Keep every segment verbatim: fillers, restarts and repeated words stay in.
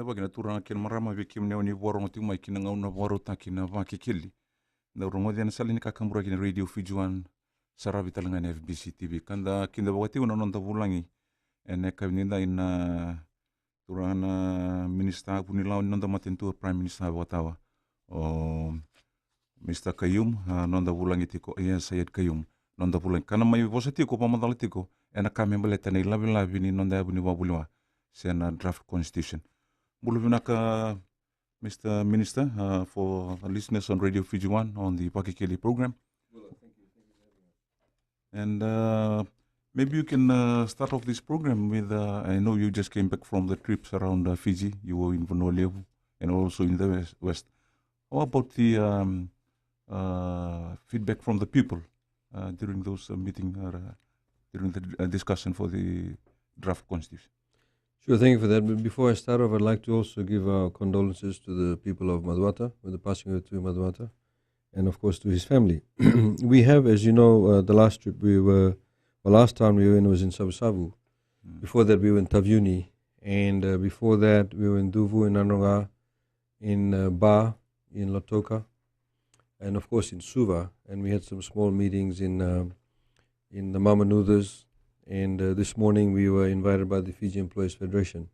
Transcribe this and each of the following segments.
Vinaka vakalevu na turaga kei na marama vei kemuni oni vakarorogo tiko mai ki na gauna vakarautaki na Vakekeli. Da rogoci ena sala ni kakaburaki na Radio Fiji One, saravi tale ga na F B C T V. Ka da kidavaka tiko na noda vulagi ena yakavi edaidai na turaga na Minisita Vunilawa ni noda matanitu, Prime Minister vakatawa, o Mister Qayyum, a, noda vulagi tiko, Aiyaz Sayed-Khaiyum, noda vulagi. Ka na mai vosa tiko, vakamacala tiko ena ka me baleta na ilavilavi ni noda yavu ni vakavulewa se na draft constitution. Bula vinaka, Mister Minister, uh, for the listeners on Radio Fiji One on the Vakekeli program. And, uh, maybe you can, uh, start off this program with, uh, I know you just came back from the trips around, uh, Fiji. You were in Vanua Levu and also in the west. West. How about the, um, uh, feedback from the people, uh, during those, uh, meeting or, uh, during the, uh, discussion for the draft constitution? Sure, thank you for that. But before I start off, I'd like to also give our condolences to the people of Macuata with the passing of Tui Macuata, and of course to his family. We have, as you know, uh, the last trip we were, well, last town we were in was in Savusavu. Mm. Before that, we were in Taveuni, and, uh, before that, we were in Cuvu, in Nadroga, in, uh, Ba, in Lautoka, and of course in Suva. And we had some small meetings in, uh, in the Mamanucas. And, uh, this morning we were invited by the Fiji Employees Federation.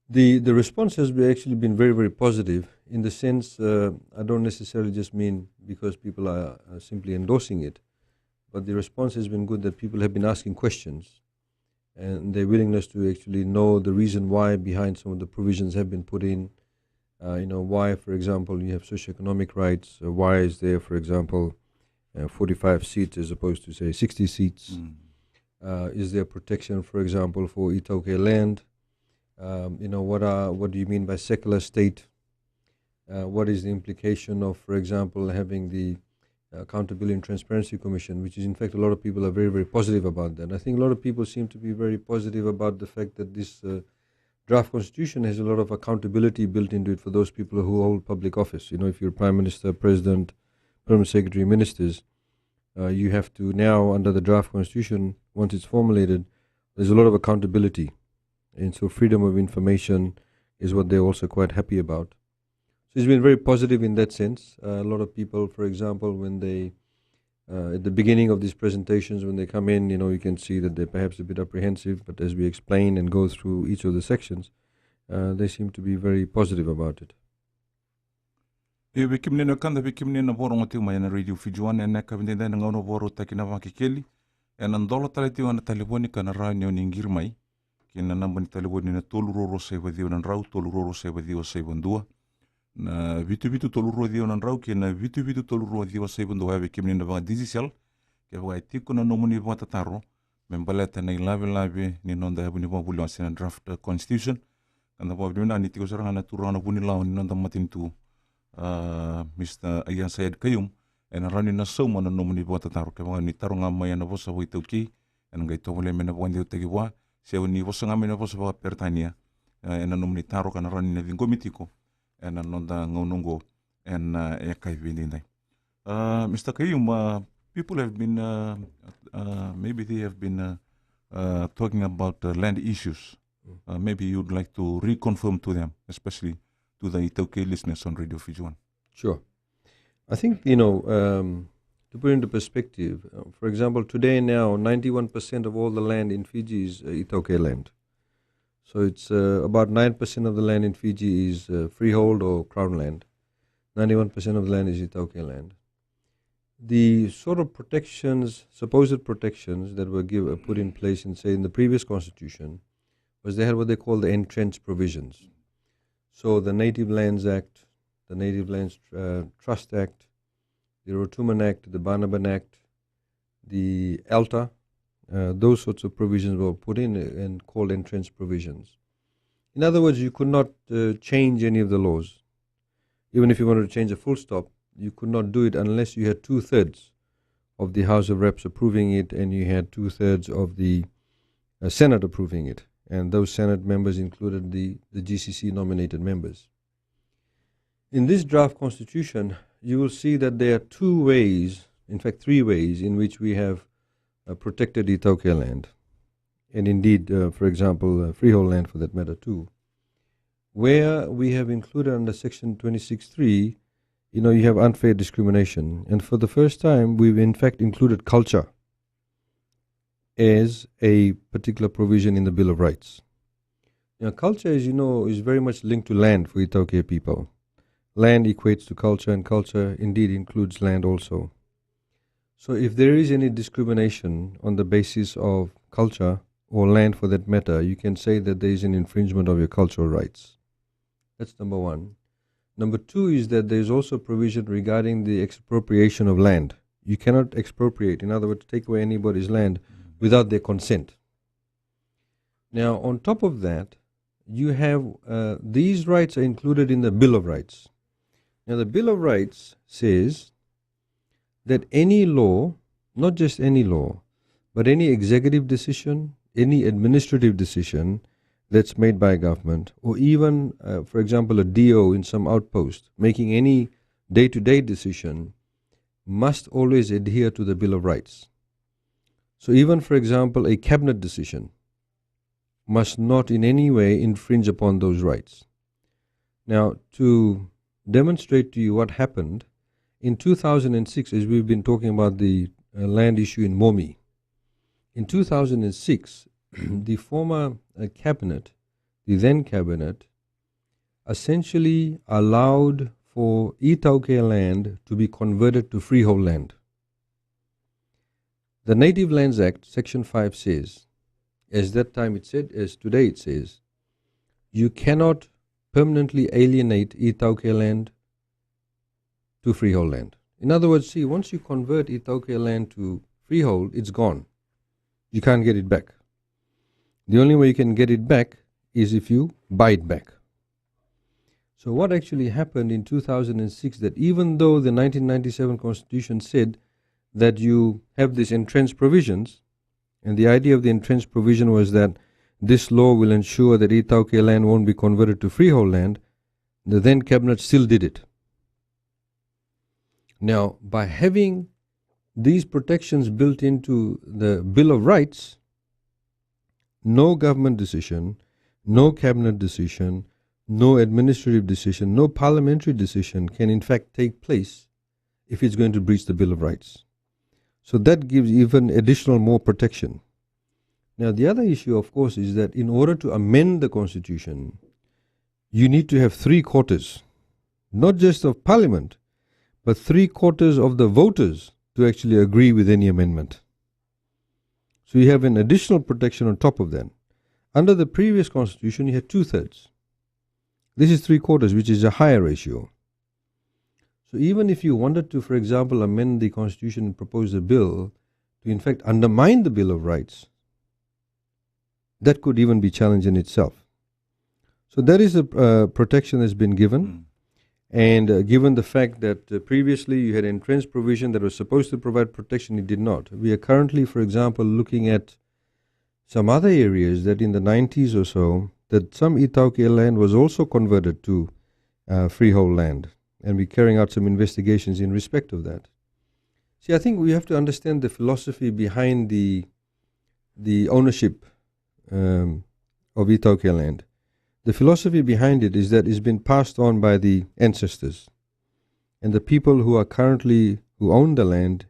The, the response has been, actually been very, very positive in the sense, uh, I don't necessarily just mean because people are, uh, simply endorsing it, but the response has been good that people have been asking questions and their willingness to actually know the reason why behind some of the provisions have been put in. Uh, you know, why, for example, you have socioeconomic rights? Uh, why is there, for example, uh, forty-five seats as opposed to, say, sixty seats? Mm. Uh, is there protection, for example, for iTaukei land? Um, you know, what are, what do you mean by secular state? Uh, what is the implication of, for example, having the Accountability and Transparency Commission, which is, in fact, a lot of people are very, very positive about that. I think a lot of people seem to be very positive about the fact that this, uh, draft constitution has a lot of accountability built into it for those people who hold public office. You know, if you're Prime Minister, President, Permanent Secretary, Ministers, uh, you have to now, under the draft constitution, once it's formulated, there's a lot of accountability. And so freedom of information is what they're also quite happy about. So it's been very positive in that sense. Uh, a lot of people, for example, when they, uh, at the beginning of these presentations, when they come in, you know, you can see that they're perhaps a bit apprehensive, but as we explain and go through each of the sections, uh, they seem to be very positive about it. Io, vei kemuni na wekada, vei kemuni na vakarorogo tiko mai ena Radio Fiji One, ena yakavi edaidai na gauna vakarautaki na Vakekeli. Ena dola tale tiko na talevoni ka na rawa ni oni qiri mai ki na naba ni talevoni na tolu rua rua saiva ciwa na drau, tolu rua rua saiva ciwa saiva dua, na vitu vitu tolu rua ciwa na drau kei na vitu vitu tolu rua ciwa saiva dua. Ia vei kemuni na vakadijisel, kevaka e tiko na nomuni vakatataro me baleta na ilavelave ni noda yavu ni vakavulewa se na draft constitution, ka da vakavinavinaka ni tiko sara ga na turaga na vunilawa ni noda matanitu, a, Mister Aiyaz Sayed-Khaiyum, ena rawa ni na sauma na nomuni vakatataro. Kevaka ni taro ga mai ena vosa vakaitaukei, ena qai tovolea me na vakadeitaki vua, se o ni vosa ga mai na vosa vakaperitania, e, ena nomuni taro ka na rawa ni na ciqomi tiko ena noda gauna oqo ena, e, yakavi edaidai. Uh, Mister Khaiyum, uh, people have been, uh, uh, maybe they have been, uh, uh, talking about, uh, land issues. Mm. Uh, maybe you'd like to reconfirm to them, especially to the iTaukei listeners on Radio Fiji One. Sure. I think, you know, um, to put into perspective, uh, for example, today now, ninety-one percent of all the land in Fiji is, uh, iTaukei land. So it's, uh, about nine percent of the land in Fiji is, uh, freehold or crown land. Ninety-one percent of the land is iTaukei land. The sort of protections, supposed protections that were give, uh, put in place in, say, in the previous constitution was they had what they call the entrenched provisions. So the Native Lands Act, the Native Lands, uh, Trust Act, the Rotuman Act, the Banabana Act, the ALTA, uh, those sorts of provisions were put in and called entrenched provisions. In other words, you could not, uh, change any of the laws. Even if you wanted to change a full stop, you could not do it unless you had two-thirds of the House of Reps approving it and you had two-thirds of the, uh, Senate approving it. And those Senate members included the, the G C C nominated members. In this draft constitution, you will see that there are two ways, in fact, three ways, in which we have, uh, protected iTaukei land. And indeed, uh, for example, uh, freehold land for that matter too. where we have included under section twenty-six three, you know, you have unfair discrimination. And for the first time, we've in fact included culture as a particular provision in the Bill of Rights. Now, culture, as you know, is very much linked to land for iTaukei people. Land equates to culture, and culture indeed includes land also. So if there is any discrimination on the basis of culture, or land for that matter, you can say that there is an infringement of your cultural rights. That's number one. Number two is that there is also provision regarding the expropriation of land. You cannot expropriate, in other words, take away anybody's land without their consent. Now, on top of that, you have, uh, these rights are included in the Bill of Rights. Now, the Bill of Rights says that any law, not just any law, but any executive decision, any administrative decision that's made by a government, or even, uh, for example, a D O in some outpost making any day-to-day decision, must always adhere to the Bill of Rights. So even, for example, a cabinet decision must not in any way infringe upon those rights. Now, to demonstrate to you what happened, in two thousand and six, as we've been talking about the, uh, land issue in Momi, in two thousand and six, the former, uh, cabinet, the then cabinet, essentially allowed for iTaukei land to be converted to freehold land. The Native Lands Act, Section five says, as that time it said, as today it says, you cannot permanently alienate iTaukei land to freehold land. In other words, see, once you convert iTaukei land to freehold, it's gone. You can't get it back. The only way you can get it back is if you buy it back. So what actually happened in two thousand and six, that even though the nineteen ninety-seven Constitution said that you have these entrenched provisions, and the idea of the entrenched provision was that this law will ensure that iTaukei land won't be converted to freehold land, the then cabinet still did it. Now, by having these protections built into the Bill of Rights, no government decision, no cabinet decision, no administrative decision, no parliamentary decision can in fact take place if it's going to breach the Bill of Rights. So that gives even additional more protection. Now, the other issue, of course, is that in order to amend the Constitution, you need to have three quarters, not just of Parliament, but three quarters of the voters to actually agree with any amendment. So you have an additional protection on top of that. Under the previous Constitution, you had two-thirds. This is three quarters, which is a higher ratio. So even if you wanted to, for example, amend the Constitution and propose a bill to, in fact, undermine the Bill of Rights, that could even be challenged in itself. So that is a, uh, protection that's been given. Mm. And, uh, given the fact that, uh, previously you had entrenched provision that was supposed to provide protection, it did not. We are currently, for example, looking at some other areas that in the nineties or so, that some iTaukei land was also converted to, uh, freehold land. And we're carrying out some investigations in respect of that. See, I think we have to understand the philosophy behind the, the ownership, um, of iTaukei land. The philosophy behind it is that it's been passed on by the ancestors. And the people who are currently, who own the land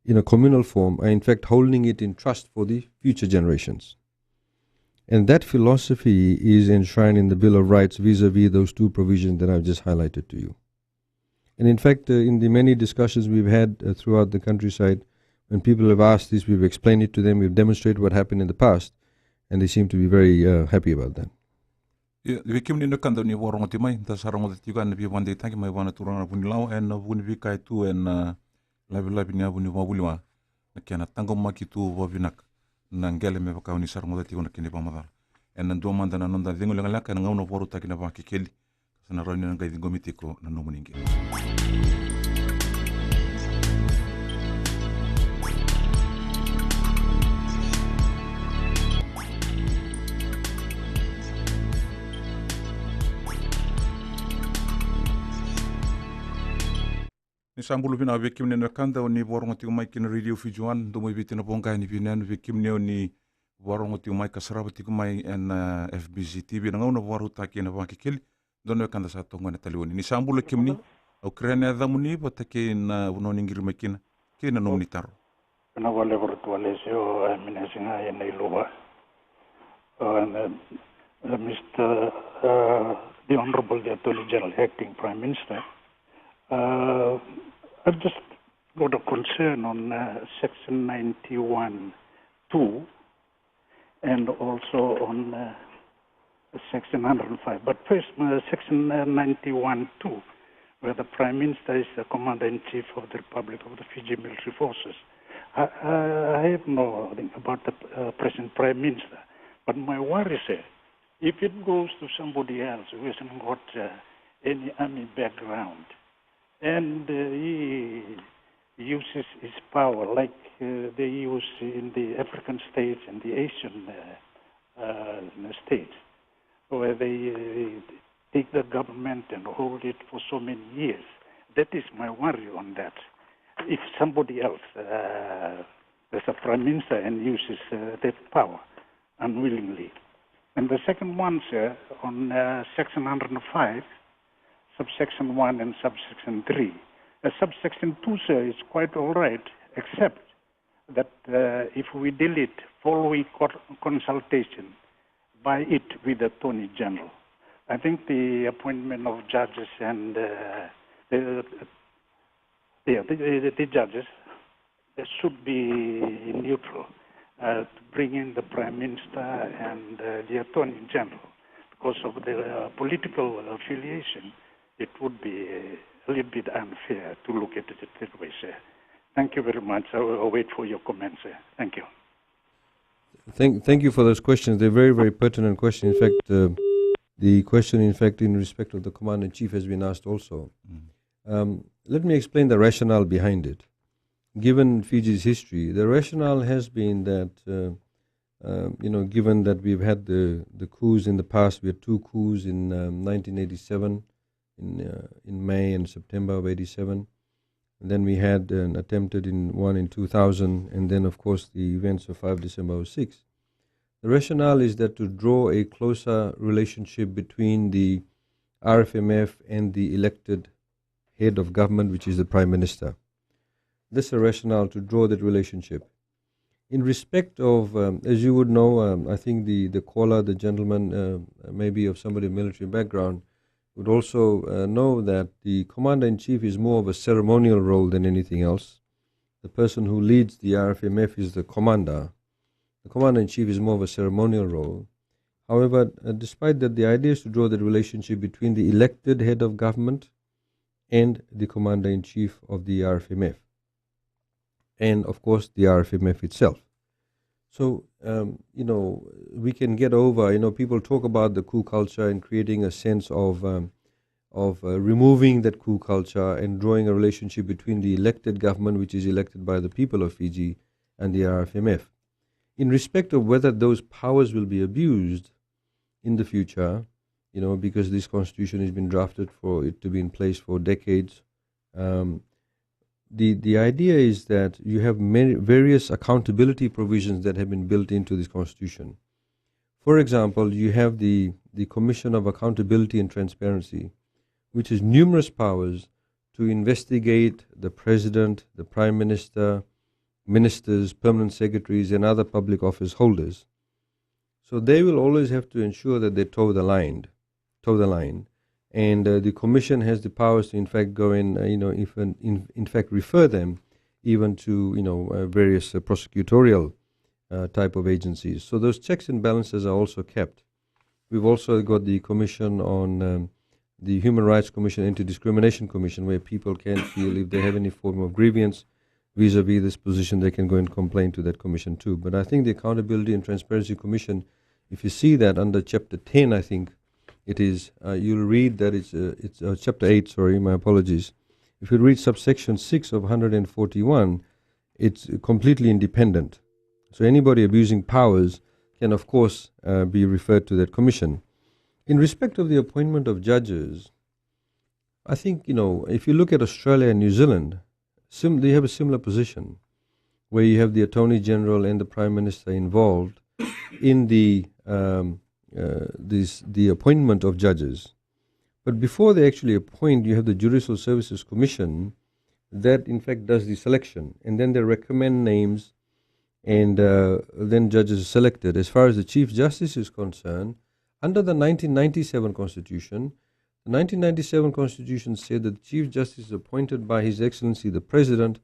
in a communal form, are in fact holding it in trust for the future generations. And that philosophy is enshrined in the Bill of Rights vis-a-vis those two provisions that I've just highlighted to you. And in fact, uh, in the many discussions we've had, uh, throughout the countryside, when people have asked this, we've explained it to them, we've demonstrated what happened in the past, and they seem to be very, uh, happy about that. Ia, vei kemuni na wekada ni vakarorogo tiko mai, da sa rogoca tiko na veivakadeitaki mai vua na turaga na Vunilawa ena vuku ni veika e tu ena, a, lavilavi ni yavu ni vakavuliwa, na kena taqomaki tu vakavinaka na qele me vaka o ni sa rogoca tiko na kena ivakamacala. Ena dua mada na noda cegu lekaleka ena gauna vakarautaki na Vakekeli. Sa na rawa ni na qai ciqomi tiko na nomuni qele. Ni sa bula vinaka vei kemuni na wekada o ni vakarorogo tiko mai ki na Radio Fiji One, Domo i Viti, na voqa ni veiyanuyanu. Vei kemuni o ni varogo tiko mai ka sarava tiko mai ena F B C T V na gauna vakarautaki ena Vakekeli. Dua na wekada sa toka qo ena talevoni. Ni sa bula kemuni, au kerea na yacamuni vata kei na vanua ni qiri mai kina kei na nomuni taro. Na vale vara tu alesi o, e, Minesi ga ena iluva. Uh, and, uh, Mister, uh, the Honorable the Attorney General, Acting Prime Minister, uh, I've just got a concern on, uh, Section ninety-one two and also on, uh, Section hundred and five. But first, uh, Section, uh, ninety-one two, where the Prime Minister is the Commander-in-Chief of the Republic of the Fiji Military Forces. I, I, I have no thing about the, uh, present Prime Minister, but my worry is, uh, if it goes to somebody else who hasn't got, uh, any army background, and, uh, he uses his power like, uh, they use in the African states and the Asian, uh, uh, states, where they, uh, take the government and hold it for so many years. That is my worry on that. If somebody else, uh, as a prime minister and uses, uh, that power unwillingly. And the second one, sir, on, uh, Section hundred and five, subsection one and subsection three. Uh, subsection two, sir, is quite all right, except that, uh, if we delete following co-, consultation by it with the Attorney General. I think the appointment of judges and, uh, the, yeah, the, the, the judges, they should be neutral, uh, to bring in the Prime Minister and, uh, the Attorney General. Because of the, uh, political affiliation, it would be a little bit unfair to look at it that way, sir. Thank you very much. I will, I'll wait for your comments, sir. Thank you. Thank, thank you for those questions. They're very, very pertinent questions. In fact, uh, the question, in fact, in respect of the commander in chief has been asked also. Um, let me explain the rationale behind it. Given Fiji's history, the rationale has been that, uh, uh, you know, given that we've had the, the coups in the past, we had two coups in, um, nineteen eighty-seven, in, uh, in May and September of eighty-seven. And then we had an attempted in one in two thousand, and then, of course, the events of five December oh six. The rationale is that to draw a closer relationship between the R F M F and the elected head of government, which is the prime minister. This is a rationale to draw that relationship. In respect of, um, as you would know, um, I think the, the caller, the gentleman, uh, maybe of somebody of military background, would also, uh, know that the commander-in-chief is more of a ceremonial role than anything else. The person who leads the R F M F is the commander. The commander-in-chief is more of a ceremonial role. However, uh, despite that, the idea is to draw the relationship between the elected head of government and the commander-in-chief of the R F M F, and of course the R F M F itself. So, um, you know, we can get over, you know, people talk about the coup culture and creating a sense of, um, of, uh, removing that coup culture and drawing a relationship between the elected government, which is elected by the people of Fiji, and the R F M F. In respect of whether those powers will be abused in the future, you know, because this constitution has been drafted for it to be in place for decades, um, the, the idea is that you have many various accountability provisions that have been built into this constitution. For example, you have the, the Commission of Accountability and Transparency, which has numerous powers to investigate the president, the prime minister, ministers, permanent secretaries, and other public office holders. So they will always have to ensure that they toe the line, toe the line. And, uh, the commission has the powers to, in fact, go in, uh, you know, if, in, in fact, refer them even to, you know, uh, various, uh, prosecutorial, uh, type of agencies. So those checks and balances are also kept. We've also got the commission on, um, the Human Rights Commission, Anti-Discrimination Commission, where people can feel if they have any form of grievance vis-a-vis this position, they can go and complain to that commission too. But I think the Accountability and Transparency Commission, if you see that under chapter ten, I think it is, uh, you'll read that it's, uh, it's, uh, chapter eight, sorry, my apologies. If you read subsection six of hundred and forty-one, it's completely independent. So anybody abusing powers can, of course, uh, be referred to that commission. In respect of the appointment of judges, I think, you know, if you look at Australia and New Zealand, sim-, they have a similar position where you have the Attorney General and the Prime Minister involved in the um, uh, this the appointment of judges. But before they actually appoint, you have the Judicial Services Commission that, in fact, does the selection, and then they recommend names, and uh, then judges are selected. As far as the Chief Justice is concerned, under the nineteen ninety-seven Constitution, the nineteen ninety-seven Constitution said that the Chief Justice is appointed by His Excellency the President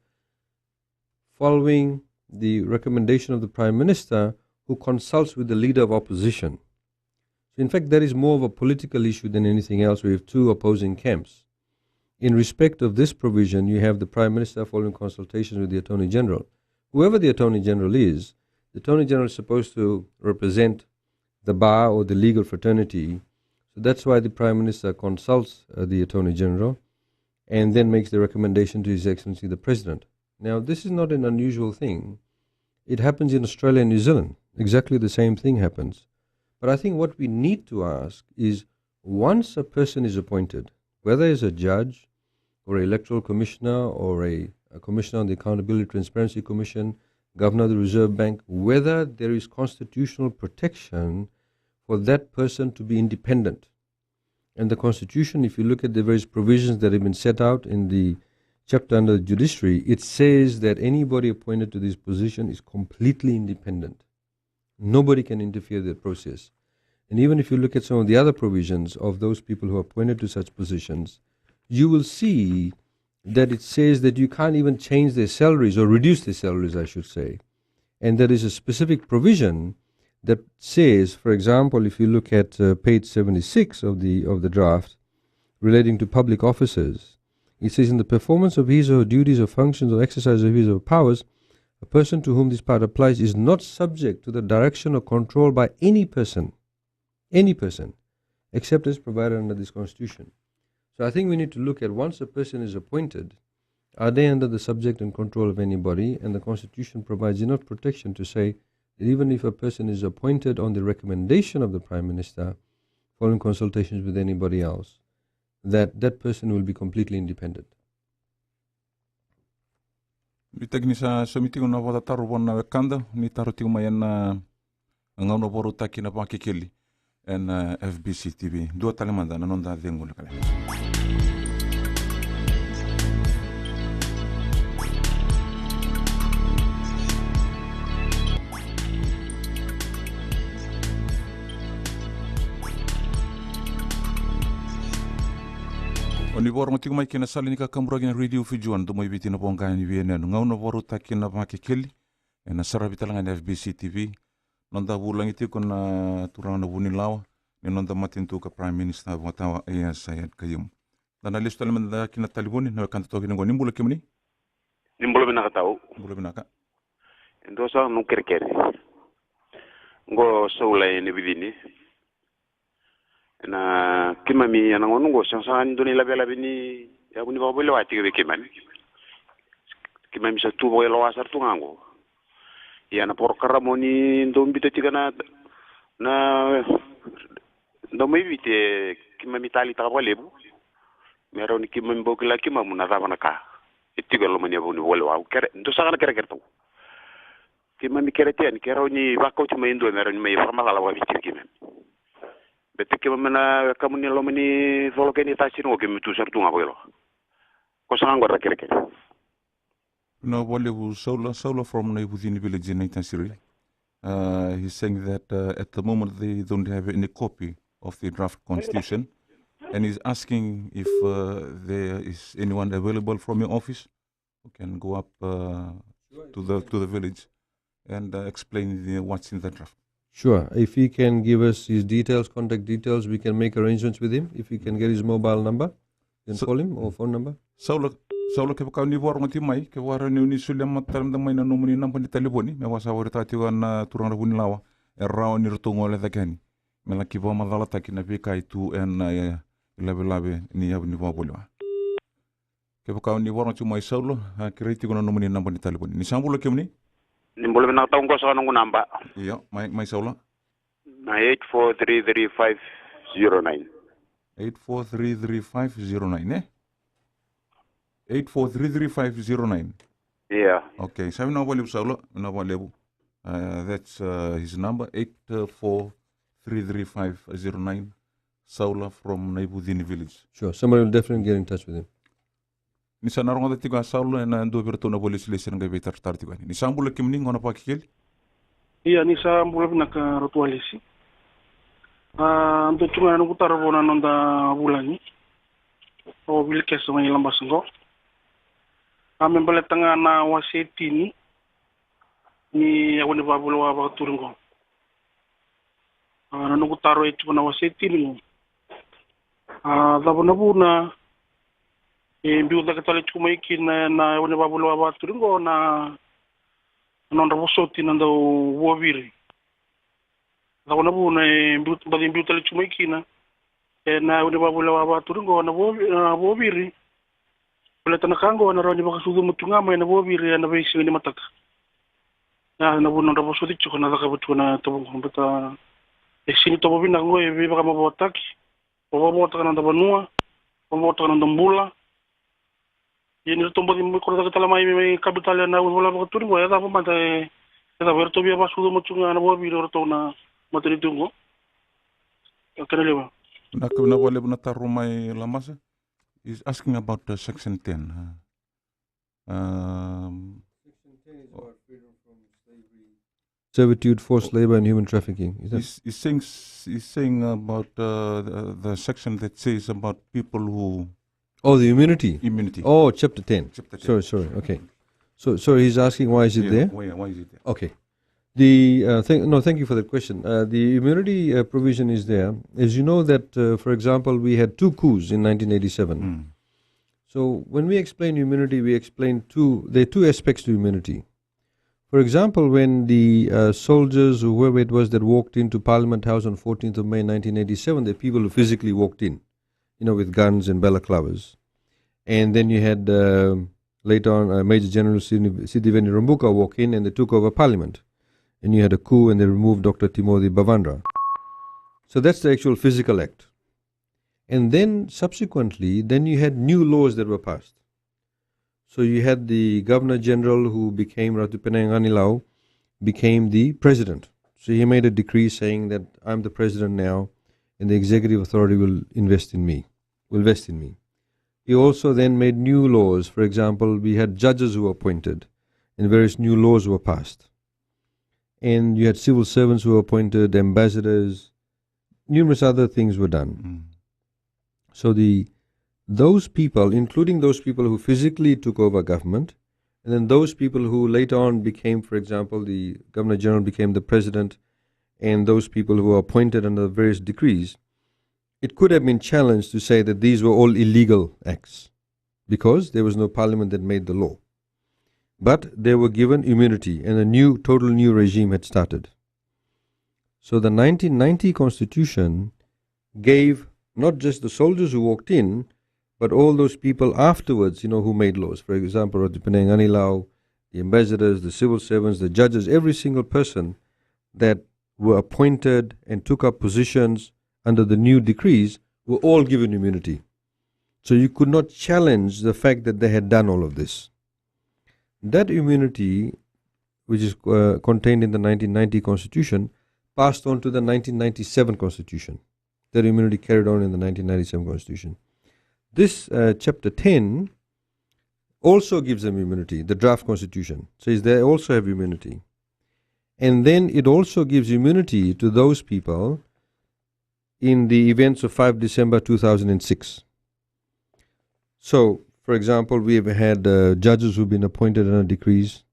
following the recommendation of the Prime Minister, who consults with the Leader of Opposition. So, in fact, that is more of a political issue than anything else. We have two opposing camps. In respect of this provision, you have the Prime Minister following consultations with the Attorney General. Whoever the Attorney General is, the Attorney General is supposed to represent the bar or the legal fraternity. So that's why the Prime Minister consults uh, the Attorney General and then makes the recommendation to His Excellency the President. Now, this is not an unusual thing. It happens in Australia and New Zealand. Exactly the same thing happens. But I think what we need to ask is, once a person is appointed, whether as a judge or an electoral commissioner or a, a commissioner on the Accountability Transparency Commission, governor of the Reserve Bank, whether there is constitutional protection for that person to be independent. And the Constitution, if you look at the various provisions that have been set out in the chapter under the judiciary, it says that anybody appointed to this position is completely independent. Nobody can interfere with the process. And even if you look at some of the other provisions of those people who are appointed to such positions, you will see that it says that you can't even change their salaries, or reduce their salaries, I should say. And there is a specific provision that says, for example, if you look at uh, page seventy-six of the, of the draft relating to public officers, it says, "In the performance of his or her duties or functions or exercise of his or her powers, a person to whom this part applies is not subject to the direction or control by any person, any person, except as provided under this Constitution." So I think we need to look at, once a person is appointed, are they under the subject and control of anybody? And the Constitution provides enough protection to say that even if a person is appointed on the recommendation of the Prime Minister, following consultations with anybody else, that that person will be completely independent. Vitaki ni sa somi tiko na vakatataro vua na wekada, ni taro tiko mai ena gauna vakarautaki na Vakekeli ena F B C T V. Dua tale mada na noda cegu lekaleka. O ni vakarorogo tiko mai kei na sala ni kakaburaki na Radio Fiji One, Domo i Viti, na voqa ni veiyanuyanu. Gauna vakarautaki na Vakekeli ena saravi tale ga na F B C T V. Noda vulagi tiko na turaga na Vunilawa, ni noda matanitu ka Prime Minister vakatawa, Aiyaz Sayed-Khaiyum. Da na lesu tale mada ki na talevoni, na wekada toka kina qo. Ni bula kemuni. Ni bula vinaka tau. Bula vinaka. E dua saka noqu kerekere. Qo Saula e Navicini. Na keimami ena gauna qo sega sara ni dua na ilavelave ni yavu ni vakavoliwa tiko vei keimami. Keimami sa tu vakailoa sara tu ga qo. Ia na porokaramu ni dau biuta tiko na, na Domo i Viti, keimami taleitaka vakalevu me rawa ni keimami bau kila keimami na cava na ka e tiko e loma ni yavu ni vakavoliwa. Au kere, dua saka na kerekere tau. Keimami kerea yani ke rawa ni vakauti mai e dua me rawa ni mai vakamacala vakaviti vei keimami. Baleta keimami na wekamu ni loma ni colo kei Naitasiri qo, keimami tu sara tu ga vakailoa. Ko sa ga qo na kerekere. Vinaka vakalevu Saula, Saula from Naivucini village in Naitasiri. Uh, he's saying that uh, at the moment they don't have any copy of the draft constitution, and he's asking if uh, there is anyone available from your office who can go up uh, to the to the village and uh, explain the, what's in the draft. Sure. If he can give us his details, contact details, we can make arrangements with him. If he can get his mobile number, you can call him, or phone number. Saula, Saula, kevaka ni vakarorogo tiko mai, kevaka ni o ni solia mada tale mada mai na nomuni naba ni talevoni, me vaka sa vakaraitaka tiko na turaga na Vunilawa, e rawa ni ratou gole cake yani me laki vakamacalataki na veika e tu ena ilavelave ni yavu ni vakavoliwa. Kevaka o ni vakarorogo tiko mai Saula, a, kerei tiko na nomuni naba ni talevoni. Ni sa bula kemuni. Ni bula vinaka tau, qo saka noqu naba. Io, mai, mai Saula. Na eight four three three five zero nine. Eight four three three five zero nine, e? Eight four three three five zero nine. Ia. Okay, sa vinaka vakalevu Saula, vinaka vakalevu. Uh, that's uh, his number, eight four three three five zero nine. Saula from Naivucini village. Sure, somebody will definitely get in touch with him. Ni sa na rogoca tiko a Saula ena dua vei iratou na vakailesilesi era qai veitaratara tiko yani. Ni sa bula kemuni gona vakakeli. Ia, ni sa bula vinaka Ratu Walesi. A dua tu ga na noqu taro vua na noda vulagi o Vilikesa mai Labasa qo. A me baleta ga na wase tini ni yavu ni vavulewa vakaturi qo. A na noqu taro e tiko na wase tini qo. A cava na vuna e biu cake tale tiko mai kina na yavu ni vavulewa vakaturi qo na nodra vosoti na dau vuaviri. Cava na vuna e biu, baci biu tale tiko mai kina ena yavu ni vavulewa vakaturi qo na vuaviri. Baleta na ka qo ena rawa ni vakasucuma tu ga mai na vuaviri ena veisiga ni mataka. Ia na vuna nodra vosoti tiko na cakava tiko na tovo qo, baleta e sini tovo vinaka qo e veivakamavoataki. Vavotaka na noda vanua, vavotaka na noda bula. Ia ni ratou baci mai koro cake tale mai mai kabi tale na yavu ni vavulewa vakaturi qo, e cava mada e cava, e ratou via vasucuma tu ga na vuaviri o ratou na matanitu qo. Kena levu. Na ka na vakalevu na taro mai Labasa is asking about the section ten. Um, Servitude, forced labor, and human trafficking. Is that... He's, he's saying, he's saying about uh, the, the section that says about people who... Oh, the immunity. Immunity. Oh, chapter ten. Chapter ten. Sorry, sorry. Okay. So, sorry, he's asking why is it yeah, there? Why, why is it there? Okay. The uh, th- no, thank you for that question. Uh, the immunity uh, provision is there, as you know that, uh, for example, we had two coups in nineteen eighty-seven. Mm. So when we explain immunity, we explain two. There are two aspects to immunity. For example, when the uh, soldiers or whoever it was that walked into Parliament House on fourteenth of May nineteen eighty-seven, the people who physically walked in, you know, with guns and balaclavas. And then you had uh, later on uh, Major General Sidney Sidiveni Rabuka walk in and they took over Parliament. And you had a coup and they removed Doctor Timothy Bavadra. So that's the actual physical act. And then subsequently, then you had new laws that were passed. So you had the Governor General who became Ratu Penei Ganilau, became the president. So he made a decree saying that I'm the president now and the executive authority will invest in me, will vest in me. He also then made new laws. For example, we had judges who were appointed and various new laws were passed. And you had civil servants who were appointed, ambassadors, numerous other things were done. Mm. So the those people, including those people who physically took over government, and then those people who later on became, for example, the Governor General became the president, and those people who were appointed under various decrees, it could have been challenged to say that these were all illegal acts because there was no parliament that made the law. But they were given immunity, and a new, total new regime had started. So the nineteen ninety constitution gave not just the soldiers who walked in, but all those people afterwards, you know, who made laws. For example, Ratu Penei Ganilau, the ambassadors, the civil servants, the judges, every single person that were appointed and took up positions under the new decrees were all given immunity. So you could not challenge the fact that they had done all of this. That immunity, which is uh, contained in the nineteen ninety constitution, passed on to the nineteen ninety-seven constitution. That immunity carried on in the nineteen ninety-seven constitution. This uh, chapter ten also gives them immunity. The draft constitution says they also have immunity. And then it also gives immunity to those people in the events of five December two thousand six. So, for example, we have had uh, judges who've been appointed under decrees.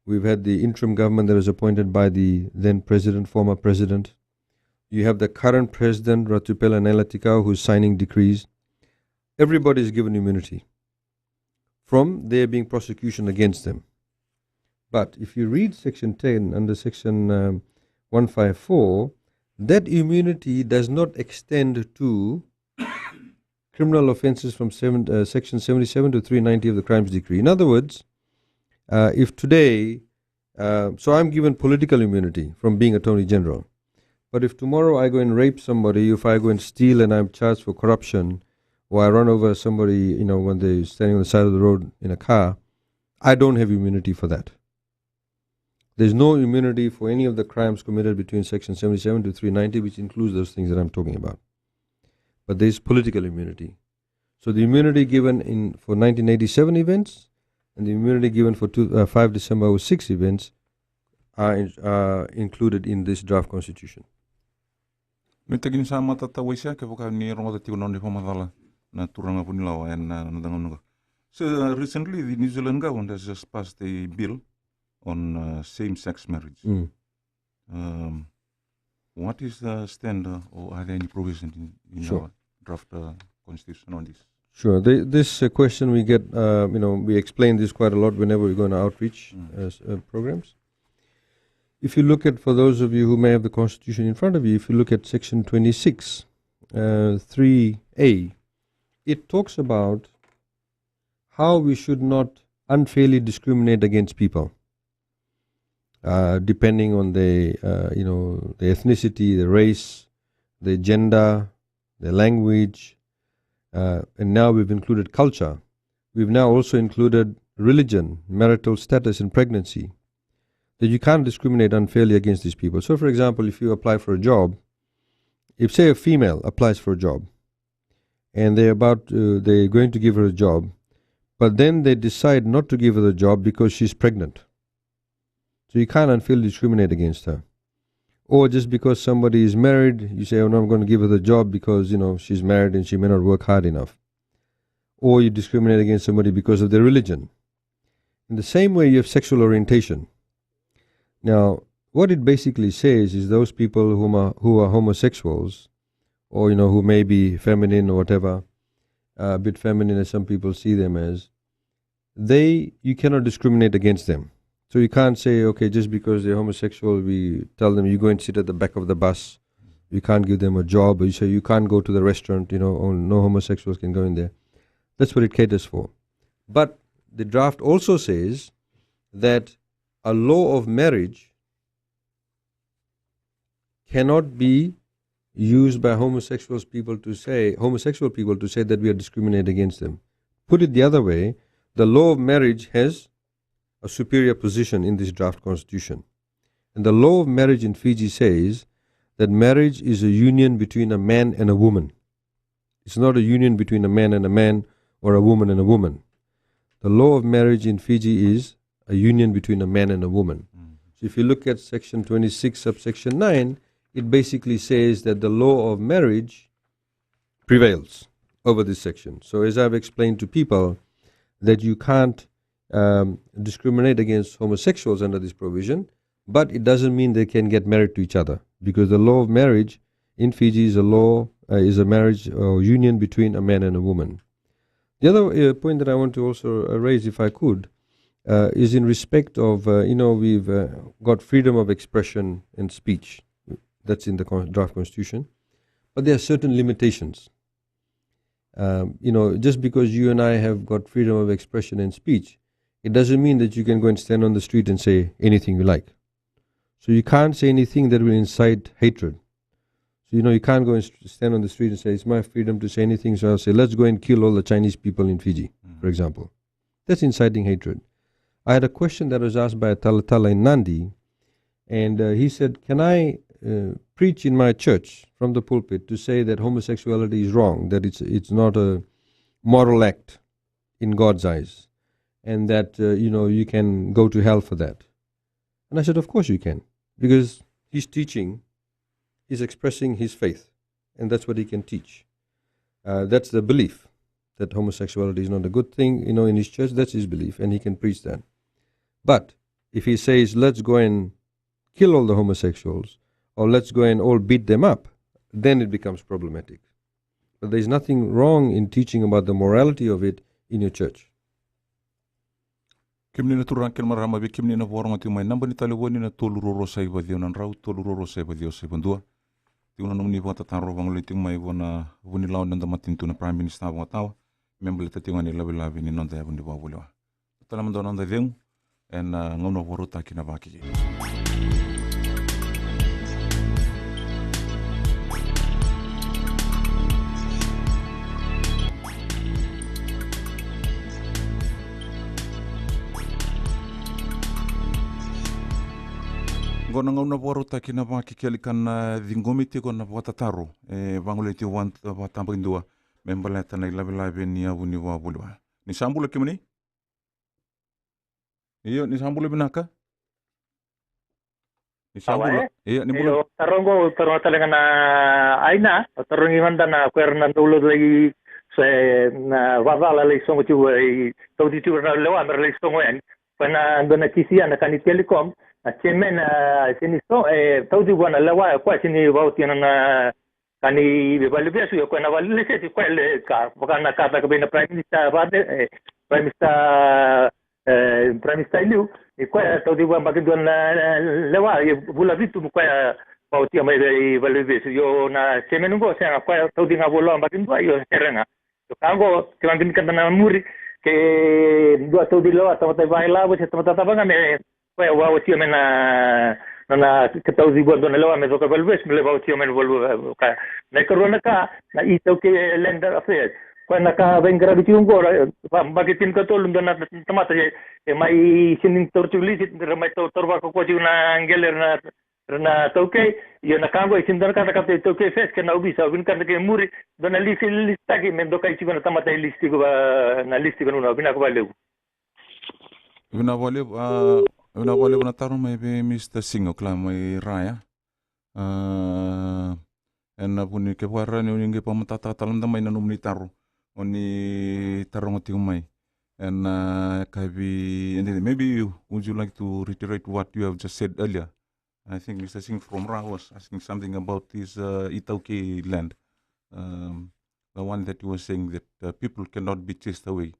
We've had the interim government that was appointed by the then president, former president. You have the current president, Ratu Pele Nailatikau, who's signing decrees. Everybody is given immunity from there being prosecution against them. But if you read section ten under section um, one five four, that immunity does not extend to criminal offences from seven, uh, section seventy-seven to three ninety of the Crimes Decree. In other words, uh, if today, uh, so I'm given political immunity from being Attorney General. But if tomorrow I go and rape somebody, if I go and steal and I'm charged for corruption, or I run over somebody, you know, when they're standing on the side of the road in a car, I don't have immunity for that. There's no immunity for any of the crimes committed between section seventy-seven to three ninety, which includes those things that I'm talking about. But there's political immunity. So the immunity given in for nineteen eighty-seven events and the immunity given for two, uh, five December oh six events are, in, are included in this draft constitution. Nuitaki ni sa matata Waisea, kevaka ni rogoca tiko na nona ivakamacala na turaga Vunilawa ena noda gauna qo. So, uh, recently the New Zealand government has just passed a bill on, uh, same-sex marriage. Mm. Um, what is the stand, uh, or are there any provisions in, in our draft, uh, constitution on this? Sure. The, this uh, question we get, uh, you know, we explain this quite a lot whenever we go on outreach uh, s- uh, programs. If you look at, for those of you who may have the constitution in front of you, if you look at section twenty-six, uh, three A, it talks about how we should not unfairly discriminate against people, uh, depending on the, uh, you know, the ethnicity, the race, the gender, the language, uh, and now we've included culture. We've now also included religion, marital status, and pregnancy. That you can't discriminate unfairly against these people. So, for example, if you apply for a job, if, say, a female applies for a job, and they're about, uh, they're going to give her a job, but then they decide not to give her the job because she's pregnant. So you can't unfairly discriminate against her. Or just because somebody is married, you say, "Oh, no, I'm going to give her the job because, you know, she's married and she may not work hard enough." Or you discriminate against somebody because of their religion. In the same way, you have sexual orientation. Now, what it basically says is those people whom are, who are homosexuals, or, you know, who may be feminine or whatever, uh, a bit feminine as some people see them as, they, you cannot discriminate against them. So you can't say, "Okay, just because they're homosexual, we tell them you go and sit at the back of the bus." You can't give them a job, or you say you can't go to the restaurant, you know, or no homosexuals can go in there. That's what it caters for. But the draft also says that a law of marriage cannot be used by homosexuals people to say, homosexual people to say that we are discriminating against them. Put it the other way, the law of marriage has a superior position in this draft constitution. And the law of marriage in Fiji says that marriage is a union between a man and a woman. It's not a union between a man and a man or a woman and a woman. The law of marriage in Fiji is a union between a man and a woman. So if you look at section twenty-six, subsection nine, it basically says that the law of marriage prevails over this section. So as I've explained to people that you can't, um, discriminate against homosexuals under this provision, but it doesn't mean they can get married to each other, because the law of marriage in Fiji is a law, uh, is a marriage or union between a man and a woman. The other, uh, point that I want to also, uh, raise, if I could, uh, is in respect of, uh, you know, we've, uh, got freedom of expression and speech. That's in the con- draft constitution. But there are certain limitations. Um, you know, just because you and I have got freedom of expression and speech, it doesn't mean that you can go and stand on the street and say anything you like. So you can't say anything that will incite hatred. So, you know, you can't go and st- stand on the street and say, "It's my freedom to say anything." So I'll say, "Let's go and kill all the Chinese people in Fiji," for example. That's inciting hatred. I had a question that was asked by a talatala in Nadi, and, uh, he said, "Can I, uh, preach in my church from the pulpit to say that homosexuality is wrong, that it's, it's not a moral act in God's eyes, and that, uh, you know, you can go to hell for that?" And I said, "Of course you can, because he's teaching, he's expressing his faith, and that's what he can teach." Uh, that's the belief that homosexuality is not a good thing, you know, in his church, that's his belief, and he can preach that. But if he says, "Let's go and kill all the homosexuals," or, "Let's go and all beat them up," then it becomes problematic. But there's nothing wrong in teaching about the morality of it in your church. Kemuni na turaga kei na marama, vei kemuni na vakarorogo tiko mai, naba ni talevoni na tolu rua rua saiva ciwa na drau, tolu rua rua saiva ciwa saiva dua. Tiko na nomuni vakatataro vagolei tiko mai vua na Vunilawa, na noda matanitu na Prime Minister Vakatawa, me baleta tiko ga na ilavelave ni noda yavu ni vakavulewa. Tale mada na noda cegu ena gauna vakarautaki na Vakekeli. Na gauna vakarautaki na vakekeli ka na ciqomi tiko na vakatataro e vagolei tiko vakatabakidua me baleta na ilavelave ni yavu ni vakavuliwa. Ni sa bula kemuni? Io, ni sa bula vinaka. Ni sa bula. Io, ni bula. Io, tarogo, tarogo tale ga na aina, tarogi mada na koya era na download lai se na vacala lai sogo tiko, i tauti tiko na lewa me ra lai sogo yani. Koya na dua na kisi ya na ka ni Telecom, na chairman, a, se ni so, e tauti vua na lewa, koya se ni vaotia na ka ni valevesu, ia koya na valeleseti, koya le ka vaka na ka taka vei na Prime Minister vate, e, Prime Minister, e, Prime Minister i liu, i koya tauti vua baki dua na, e, lewa, i vula vitu mo koya vaotia mai vei valevesu. Io na chairman qo sega, koya tauti ga vua lewa baki dua, io sere ga. Io ka qo ke vabini kada na muri, ke dua tauti lewa tamata i vailavo se tamata tava ga me koya vaotia mai na, na, na ke tauti vua dua na lewa me coka valevesu me lai vaotia mai na valu ka. Na ikarua na ka na iTaukei Land Affairs. Koya na ka veiqaravi tiko qo, va, baki tinikatolu dua na tamata e, e mai sini taura tiko lisi, ra mai tau, taura vakakoa tiko na qele ra na, ra na taukei, io na ka qo e sini dua na ka na kata i Taukei Affairs ke na ovisa, au vinakata ke muri, dua na lisi, lisitaki, me dokai tiko na tamata e lisi tiko va, na lisi tiko na, vinaka vakalevu. Vinaka vakalevu, a, vinaka vakalevu na taro mai vei Mister Singh, o kila mai Raya. A, ena vuni kevaka ni o ni qai vakamatatataka tale mada mai na nomuni taro o ni taroga tiko mai. Ena, a, kavi, and then maybe you, would you like to reiterate what you have just said earlier? I think Mister Singh from Ra was asking something about this, uh, iTaukei land. Um, the one that you were saying that, uh, people cannot be chased away,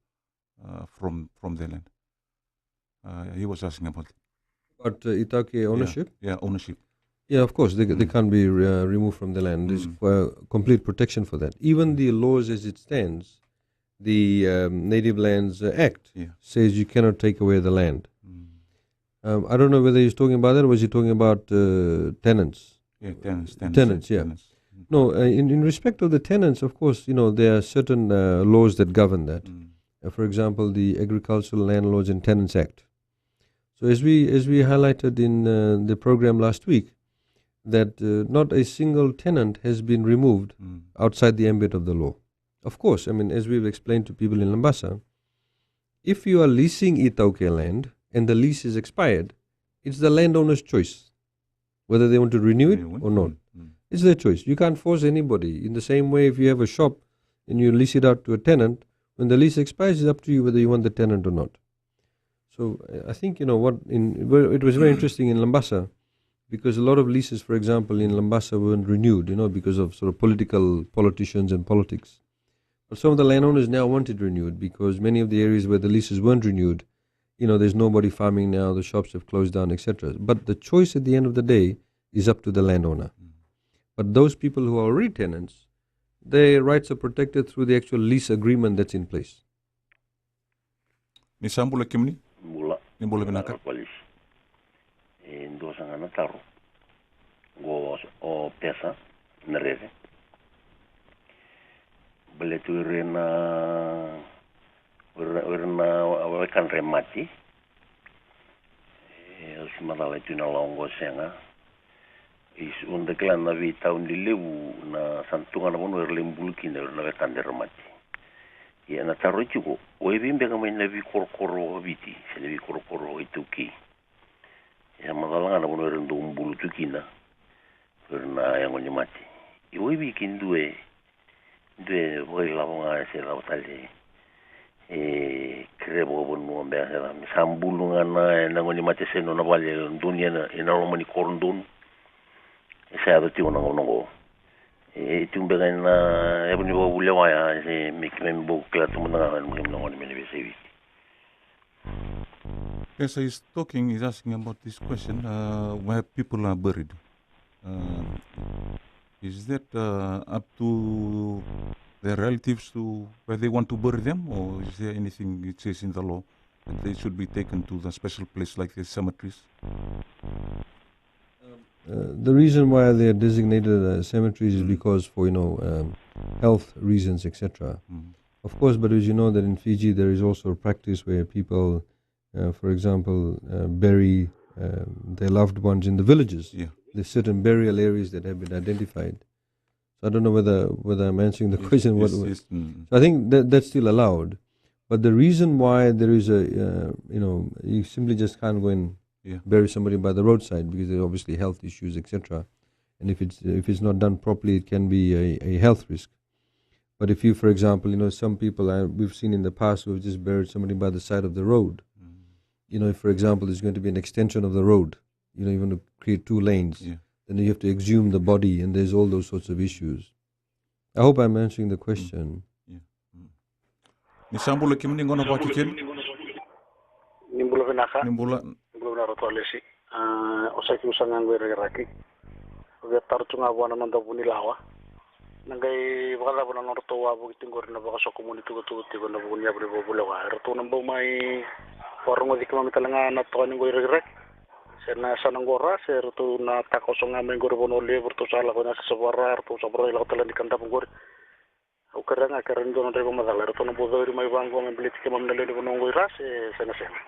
uh, from, from their land. Uh, he was asking about it. About, uh, iTaukei ownership? Yeah, yeah, ownership. Yeah, of course, they, they can't be, uh, removed from the land. There's, mm, for complete protection for that. Even the laws as it stands, the, um, Native Lands, uh, Act, yeah, says you cannot take away the land. Mm. Um, I don't know whether he's talking about that or was he talking about, uh, tenants? Yeah, tenants, tenants, tenants, yeah, tenants. Mm. No, uh, in, in respect of the tenants, of course, you know, there are certain, uh, laws that govern that. Mm. Uh, for example, the Agricultural Landlords and Tenants Act. So as we, as we highlighted in, uh, the program last week, that, uh, not a single tenant has been removed, mm, outside the ambit of the law. Of course, I mean, as we've explained to people in Labasa, if you are leasing iTaukei land and the lease is expired, it's the landowner's choice whether they want to renew it, renew it, or not. Mm, mm. It's their choice. You can't force anybody. In the same way, if you have a shop and you lease it out to a tenant, when the lease expires, it's up to you whether you want the tenant or not. So, uh, I think, you know, what in, well, it was very interesting in Labasa because a lot of leases, for example, in Labasa weren't renewed, you know, because of sort of political, politicians and politics. But some of the landowners now want it renewed because many of the areas where the leases weren't renewed, you know, there's nobody farming now, the shops have closed down, et cetera. But the choice at the end of the day is up to the landowner. Mm. But those people who are already tenants, their rights are protected through the actual lease agreement that's in place. Ni sa bula kemuni? Bula. Ni bula vinaka. Bula, Palisi. E dua saka na taro. Qo o Pesa na rere. Baleta o ira na, o ira, o ira na wekadra e mate. E, au se macala e tu na lawa qo sega. Is, o da kila na veitauni lelevu na sa tu ga na vanua era lai bulu kina o ira na wekada era mate. Ia na taro e tiko, o evei beka mai na veikorokoro vakaviti se na veikorokoro vakaiTaukei? E sa macala ga na vanua era dau bulu tu kina o ira na yago ni mate. Ia o evei ke dua e dua e vakailavo ga se lavo tale e kerea vakavanua beka se lavo me sa bulu ga na, e, na yago ni mate se nona vale donu ena, ena loma ni koro donu. E sa yaco tiko na gauna oqo. E, e tu beka ena yavu ni vakavulewa ya se me keimami bau kila tu mada ga na, na, na gauna me na veiyasai Viti. As he's talking, he's asking about this question, uh, where people are buried. Uh, is that, uh, up to their relatives to where they want to bury them, or is there anything it says in the law that they should be taken to the special place like the cemeteries? Uh, the reason why they are designated as cemeteries is because for, you know, um, health reasons, et cetera. Of course, but as you know that in Fiji there is also a practice where people, uh, for example, uh, bury um, their loved ones in the villages. Yeah. There's certain burial areas that have been identified. So I don't know whether, whether I'm answering the Yes, question. What, yes, what- yes, mm. So I think that that's still allowed. But the reason why there is a, uh, you know, you simply just can't go and Yeah. bury somebody by the roadside because there are obviously health issues, et cetera. And if it's, if it's not done properly, it can be a, a health risk. But if you, for example, you know, some people, uh, we've seen in the past who have just buried somebody by the side of the road. Mm. You know, if, for example, there's going to be an extension of the road, you know, you want to create two lanes, Yeah. then you have to exhume the body, and there's all those sorts of issues. I hope I'm answering the question. Yeah. Mm. Ni sa bula kemuni, gauna vakakeli. Ni bula vinaka. Ni bula. Ni bula vinaka, Ratu Alesi. A, o Sakiusa ga qo i Rakiraki. Au via taro tu ga vua na noda vunilawa. Na qai vakacava na nodratou a vuki tiko qori na vakasokomuni tukutuku tiko na vuku ni yavu ni vakavulewa. Eratou na bau mai vakarogoci keimami tale ga na toka ni qo i Rakiraki. Se na yasana qo ra, se ratou na takoso ga mai qori Vanua Levu, ratou sa lako na yasana Savara, ratou sa vakarau lako tale ni Kadavu qori. Au kerea ga ke ra ni dua na nodra ivakamacala, eratou na bau cori mai vaqo me baleti keimami na lewe ni vanua qo i ra, se sega sega.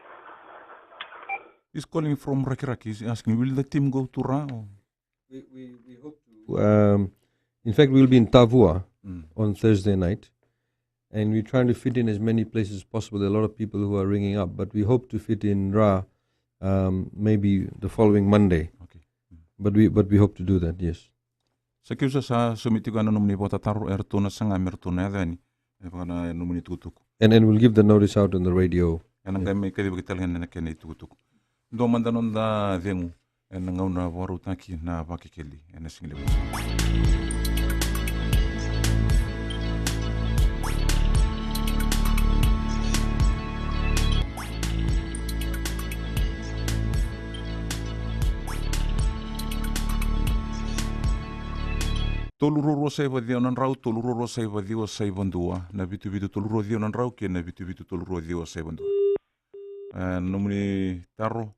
He's calling from Rakiraki. He's asking, will the team go to Ra? Or? We, we, we hope to. Um, in fact, we'll be in Tavua Mm. on Thursday night, and we're trying to fit in as many places as possible. There are a lot of people who are ringing up, but we hope to fit in Ra, um, maybe the following Monday. Okay. Mm. But we, but we hope to do that, yes. Sakiusa, sa somi tiko na nomuni vakatataro, eratou na saga me ratou na yaco yani e vaka na nomuni tukutuku. And, and we'll give the notice out on the radio. Ena qai mai kacivaki tale ga na kena itukutuku. Dua mada noda cegu ena gauna vakarautaki na Vakekeli ena sigalevu. Tolu rua rua saiva ciwa na drau, tolu rua rua saiva ciwa saiva dua, na vitu vitu tolu rua ciwa na drau kei na vitu vitu tolu rua ciwa saiva dua. E, nomuni taro,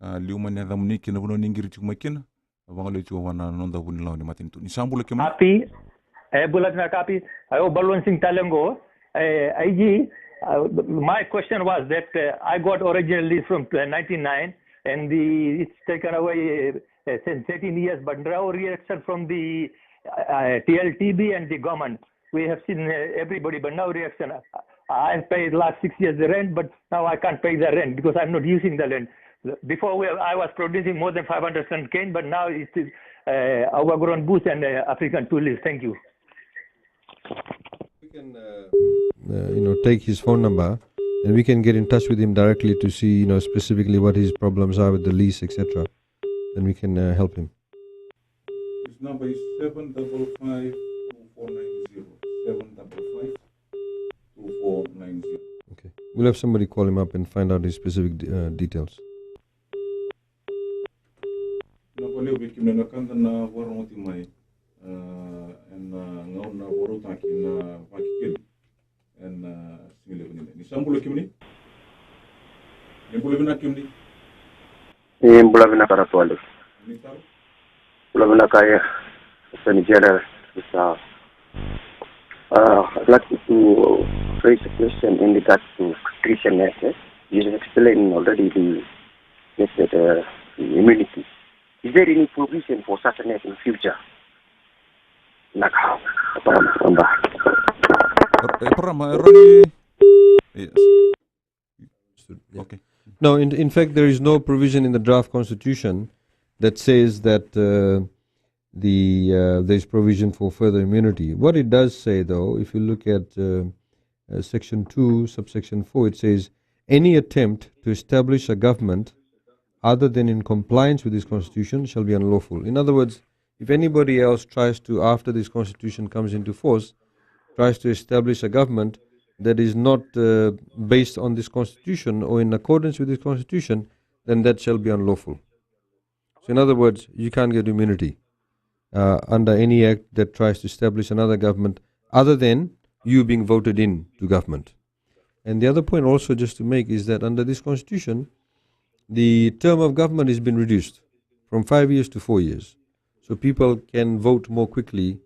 a, liu mai na yacamuni kei na vanua ni qiri tiko mai kina, a, vagolei tiko vua na noda vunilawa ni matanitu. Ni sa bula kemuni. Happy, e, bula vinaka Happy. Au Balwant Singh tale qo. E, I G, uh, my question was that, uh, I got originally from, uh, ninety-nine, and the, it's taken away, uh, uh, since thirteen years, but no reaction from the, uh, uh, T L T B and the government. We have seen, uh, everybody, but no reaction. I have paid last six years the rent, but now I can't pay the rent because I'm not using the land. Before we, I was producing more than five hundred tons cane, but now it's, uh, overgrown bush and, uh, African tulips. Thank you. We can, uh, uh, you know, take his phone number, and we can get in touch with him directly to see, you know, specifically what his problems are with the lease, et cetera. Then we can, uh, help him. His number is seven double five two four nine zero. Seven double five two four nine zero. Okay. We'll have somebody call him up and find out his specific de-, uh, details. Na vale vei kemuni na wekada na vakarogoti mai, uh, ena, uh, gauna vakarautaki na Vakekeli ena, uh, sigalevu nikua. Ni sa bula kemuni. Ni bula vinaka kemuni. Ni bula vinaka Ratu Alesi. Ni taro. Bula vinaka, yeah. Attorney General, it's, uh, uh, I'd like to raise a question in regards to Christian Act, eh? You have explained already the, the, the immunity. Is there any provision for such an act in future? Naka, Abraham, Abraham. Abraham, Abraham. Yes. Understood. Yeah. Okay. No, in, in fact, there is no provision in the draft constitution that says that, uh, the, uh, there's provision for further immunity. What it does say, though, if you look at, uh, uh, section two, subsection four, it says, "Any attempt to establish a government other than in compliance with this constitution shall be unlawful." In other words, if anybody else tries to, after this constitution comes into force, tries to establish a government that is not, uh, based on this constitution or in accordance with this constitution, then that shall be unlawful. So in other words, you can't get immunity, uh, under any act that tries to establish another government other than you being voted in to government. And the other point also just to make is that under this constitution, the term of government has been reduced from five years to four years. So people can vote more quickly,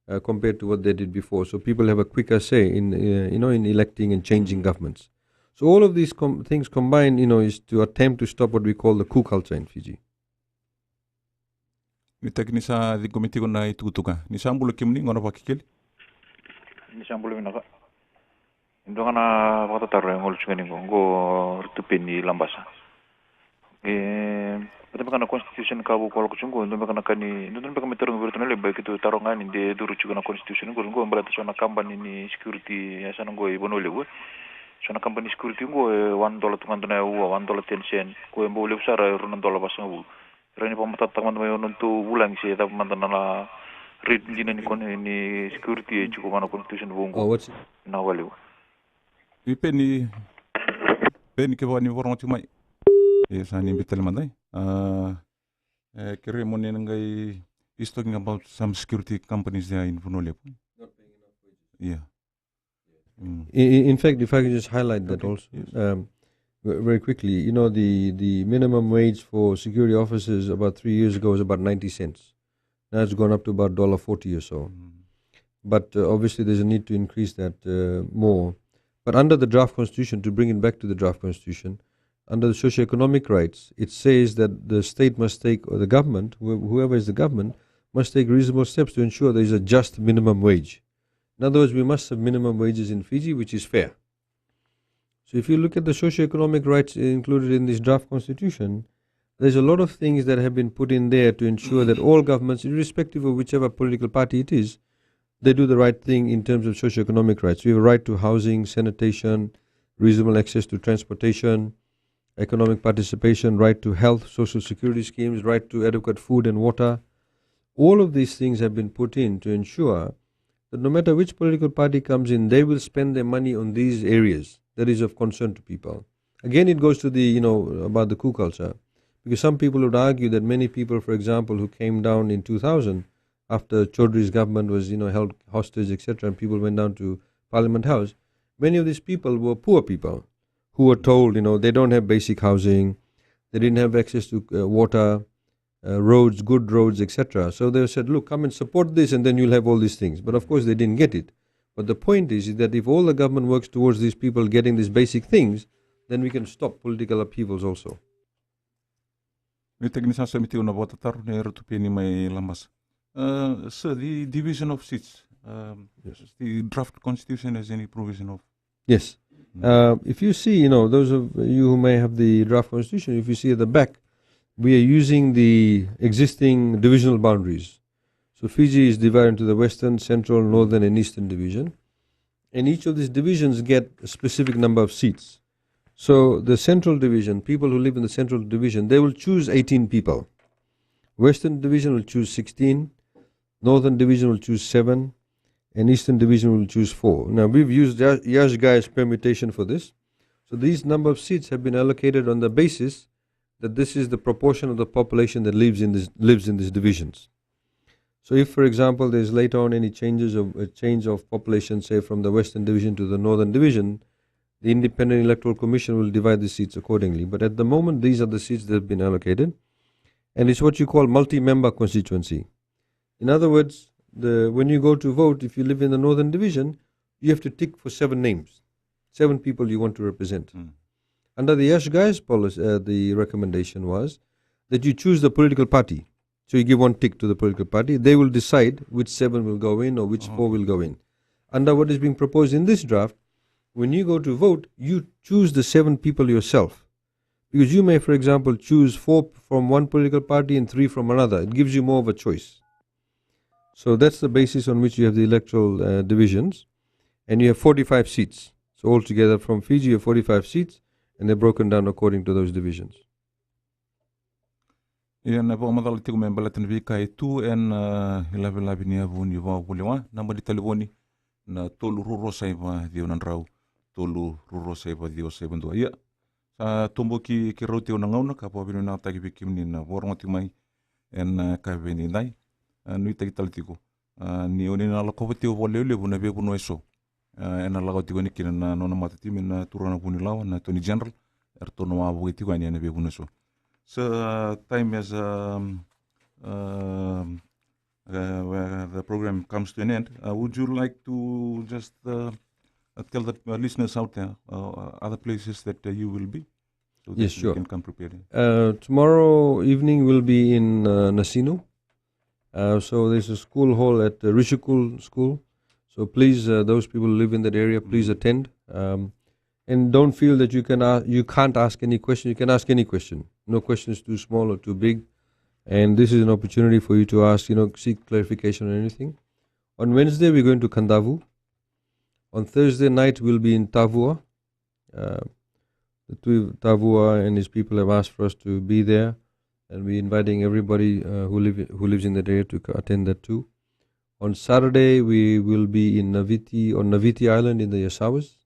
uh, compared to what they did before. So people have a quicker say in, uh, you know, in electing and changing governments. So all of these com- things combined, you know, is to attempt to stop what we call the coup culture in Fiji. Ni taki ni sa ciqomi tiko na itukutuka. Ni sa bula kemuni, gauna vakekeli. Ni sa bula vinaka. Dua ga na vakatataro e gole tiko yani qo, qo Ratu Peni Labasa. E, vata beka na constitution ka vou ko lako tiko qo, dua beka na ka ni, dua beka me tarogi vei iratou na levu, keitou taroga yani de curu tiko na constitution qo, qo baleta so na kabani ni security e yasana qo i Vanua Levu. So na kabani ni security qo e one dollar tu ga dua na aua, one dollar ten cent, qo e bau levu sara e rua na dola vasagavulu. Rawa ni vakamatatataka mada mai o nodatou vulagi se cava mada na rate dina ni kone ni security e tiko vua na constitution vou qo. Oh, what's it? Na valevu. I Peni, Peni kevaka ni vakarogo tiko mai. E sa ni biu tale mada. Uh, e, kerei mo ni na qai, he's talking about some security companies there in Vanua Levu. Not paying enough wages. Yeah. Mm. In, in fact, if I can just highlight that also, um, very quickly, you know, the, the minimum wage for security officers about three years ago was about ninety cents. Now it's gone up to about dollar forty or so. Mm. But uh, obviously, there's a need to increase that uh, more. But under the draft constitution, to bring it back to the draft constitution, under the socio-economic rights, it says that the state must take, or the government, wh- whoever is the government, must take reasonable steps to ensure there is a just minimum wage. In other words, we must have minimum wages in Fiji, which is fair. So if you look at the socio-economic rights included in this draft constitution, there's a lot of things that have been put in there to ensure that all governments, irrespective of whichever political party it is, they do the right thing in terms of socio-economic rights. We have a right to housing, sanitation, reasonable access to transportation, economic participation, right to health, social security schemes, right to adequate food and water. All of these things have been put in to ensure that no matter which political party comes in, they will spend their money on these areas that is of concern to people. Again, it goes to the, you know, about the coup culture. Because some people would argue that many people, for example, who came down in two thousand after Chaudhry's government was, you know, held hostage, et cetera, and people went down to Parliament House, many of these people were poor people who were told, you know, they don't have basic housing, they didn't have access to uh, water, uh, roads, good roads, et cetera. So they said, look, come and support this, and then you'll have all these things. But of course, they didn't get it. But the point is, is that if all the government works towards these people getting these basic things, then we can stop political upheavals also. Ni taki ni sa saumi tiko na vakatataro nei Ratu Peni mai Labasa. Uh, so the division of seats, um, yes. The draft constitution has any provision of? Yes. Mm. Uh, if you see, you know, those of you who may have the draft constitution, if you see at the back, we are using the existing divisional boundaries. So Fiji is divided into the western, central, northern, and eastern division. And each of these divisions get a specific number of seats. So the central division, people who live in the central division, they will choose eighteen people. Western division will choose sixteen, northern division will choose seven, and eastern division will choose four. Now, we've used Ya- Yash Guy's permutation for this. So these number of seats have been allocated on the basis that this is the proportion of the population that lives in this, lives in these divisions. So if, for example, there's later on any changes of a change of population, say from the Western Division to the Northern Division, the Independent Electoral Commission will divide the seats accordingly. But at the moment, these are the seats that have been allocated. And it's what you call multi-member constituency. In other words, the, when you go to vote, if you live in the Northern Division, you have to tick for seven names, seven people you want to represent. Mm. Under the Yash Guy's policy, uh, the recommendation was that you choose the political party. So you give one tick to the political party. They will decide which seven will go in or which four will go in. Under what is being proposed in this draft, when you go to vote, you choose the seven people yourself. Because you may, for example, choose four from one political party and three from another. It gives you more of a choice. So that's the basis on which you have the electoral uh, divisions. And you have forty-five seats. So altogether from Fiji, you have forty-five seats, and they're broken down according to those divisions. Ia na vakamacala tiko me baleta na veika e tu ena uh, ilavelave ni yavu ni vakavulewa, naba ni talevoni na tolu rua rua saiva ciwa na drau, tolu rua rua saiva ciwa saiva dua. Ia sa toboki keirau tiko na gauna ka vakavinavinakataki vei kemuni na vakarogo tiko mai ena uh, ka veidaidai. Uh, nuitaki tale tiko uh, ni oni na lakova tiko vakalevulevu na veivanua eso. Uh, ena lako tiko yani kina na nona matatimi na turaga na vunilawa na Attorney General, eratou na wavoki tiko yani ena veivanua eso. So uh, time as um, um, uh, where the program comes to an end, uh, would you like to just uh, uh, tell the uh, listeners out there, uh, other places that uh, you will be, so that Yes, you sure. can come prepared. Uh, tomorrow evening we'll be in uh, Nasinu. Uh, so there's a school hall at the Rishikul School. So please, uh, those people who live in that area, please attend. Um, and don't feel that you can a- you can't ask any question. You can ask any question. No question is too small or too big. And this is an opportunity for you to ask, you know, seek clarification on anything. On Wednesday, we're going to Kandavu. On Thursday night, we'll be in Tavua. Uh, the Tui Tavua and his people have asked for us to be there, and we're inviting everybody uh, who live who lives in that area to co- attend that too. On Saturday, we will be in Naviti on Naviti Island in the Yasawas,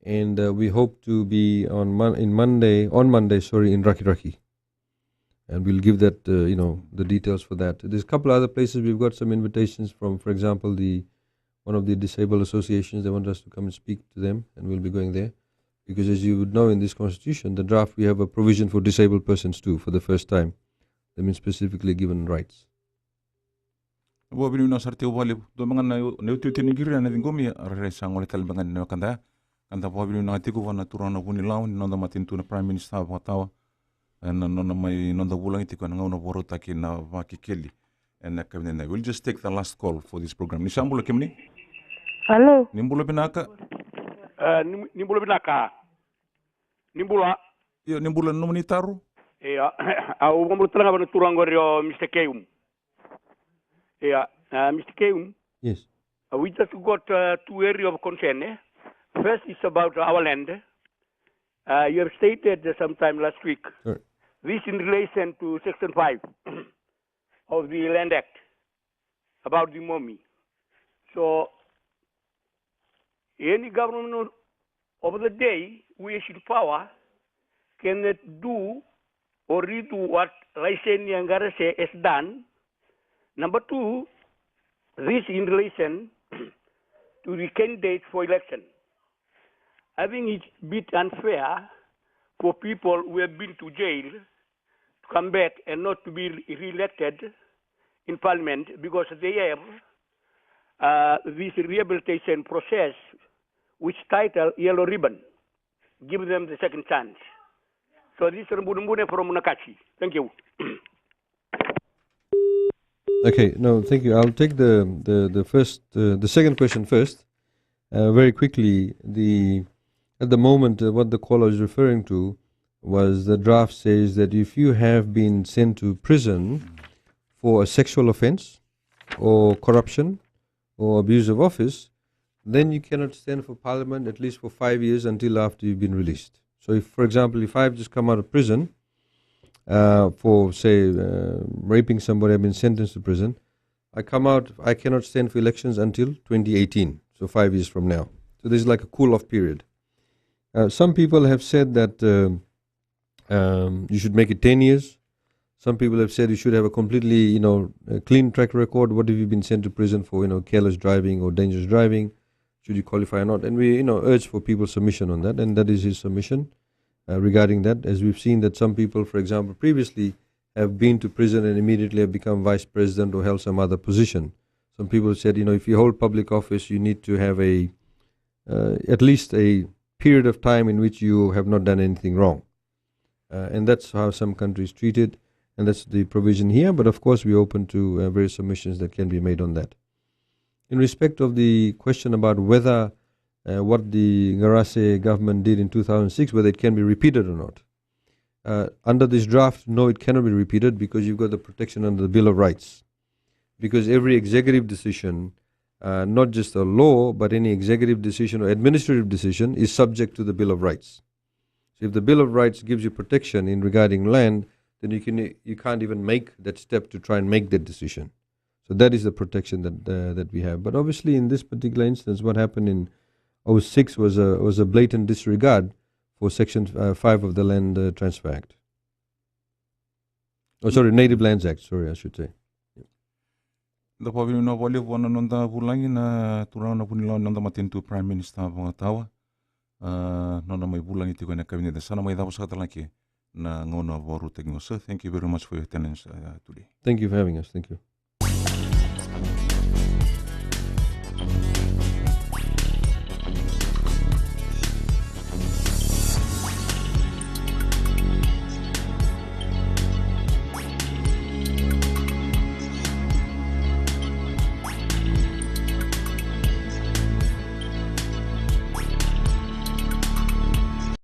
and uh, we hope to be on Mon- in Monday on Monday, sorry, in Rakiraki, and we'll give that uh, you know the details for that. There's a couple of other places we've got some invitations from. For example, the one of the disabled associations, they want us to come and speak to them, and we'll be going there. Because as you would know, in this constitution, the draft, we have a provision for disabled persons too, for the first time. They've been specifically given rights. Vakavinavinaka sara tiko vakalevu. Dua beka na iotioti ni qiri na ciqomi, a rairai sa gole tale beka na wekada. Ka da vakavinavinaka tiko vua na turaga na Vunilau ni noda matanitu na Prime Minister vakatawa. Ena nona mai noda vulagi tiko ena gauna vakarautaki na Vakekeli. Ena kavida na, we'll just take the last call for this program. Ni sa bula kemuni? Hello. Ni bula vinaka. Uh, ni, ni bula vinaka. Ni bula. Io, ni bula, nomuni taro? Ia, au vakabula tale ga vua na turaga qori o Mister Keum. Ia, uh, Mister Keum. Yes. Uh, we just got uh, two area of concern. Eh? First is about our land. Uh, you have stated uh, sometime last week. Sure. This in relation to Section five of the Land Act about the momi. So any government of the day who is in power cannot do or redo what Laisenia Ngarase has done. Number two, this in relation to the candidates for election. I think it's a bit unfair for people who have been to jail to come back and not to be re- re-elected in parliament because they have uh, this rehabilitation process which title Yellow Ribbon. Give them the second chance. So this is Bunebune from Nakasi. Thank you. Okay, no, thank you. I'll take the the the first uh, the second question first. Uh, very quickly, the at the moment uh, what the caller is referring to was the draft says that if you have been sent to prison for a sexual offense or corruption or abuse of office, then you cannot stand for parliament at least for five years until after you've been released. So, if, for example, if I've just come out of prison uh, for, say, uh, raping somebody, I've been sentenced to prison. I come out, I cannot stand for elections until twenty eighteen, so five years from now. So this is like a cool-off period. Uh, some people have said that uh, um, you should make it ten years. Some people have said you should have a completely, you know, a clean track record. What if you've been sent to prison for, you know, careless driving or dangerous driving? Should you qualify or not? And we, you know, urge for people's submission on that, and that is his submission uh, regarding that. As we've seen that some people, for example, previously have been to prison and immediately have become vice president or held some other position. Some people said, you know, if you hold public office, you need to have a uh, at least a period of time in which you have not done anything wrong. Uh, and that's how some countries treat it, and that's the provision here. But of course, we're open to uh, various submissions that can be made on that. In respect of the question about whether uh, what the Ngarase government did in two thousand six, whether it can be repeated or not, uh, under this draft, no, it cannot be repeated because you've got the protection under the Bill of Rights. Because every executive decision, uh, not just a law, but any executive decision or administrative decision is subject to the Bill of Rights. So if the Bill of Rights gives you protection in regarding land, then you can you can't even make that step to try and make that decision. So that is the protection that uh, that we have. But obviously, in this particular instance, what happened in oh six was a was a blatant disregard for Section uh, five of the Land uh, Transfer Act. Oh, sorry, Native Lands Act. Sorry, I should say. Da vakavinavinaka vakalevu vua na noda vulagi na turaga na Vunilau ni noda matanitu Prime Minister vakatawa. Uh, nona mai vulagi tiko ena kavida sa na mai cava saka tale ke na gauna vakarautaki qo. Sir, thank you very much for your attendance uh, today. Thank you for having us. Thank you.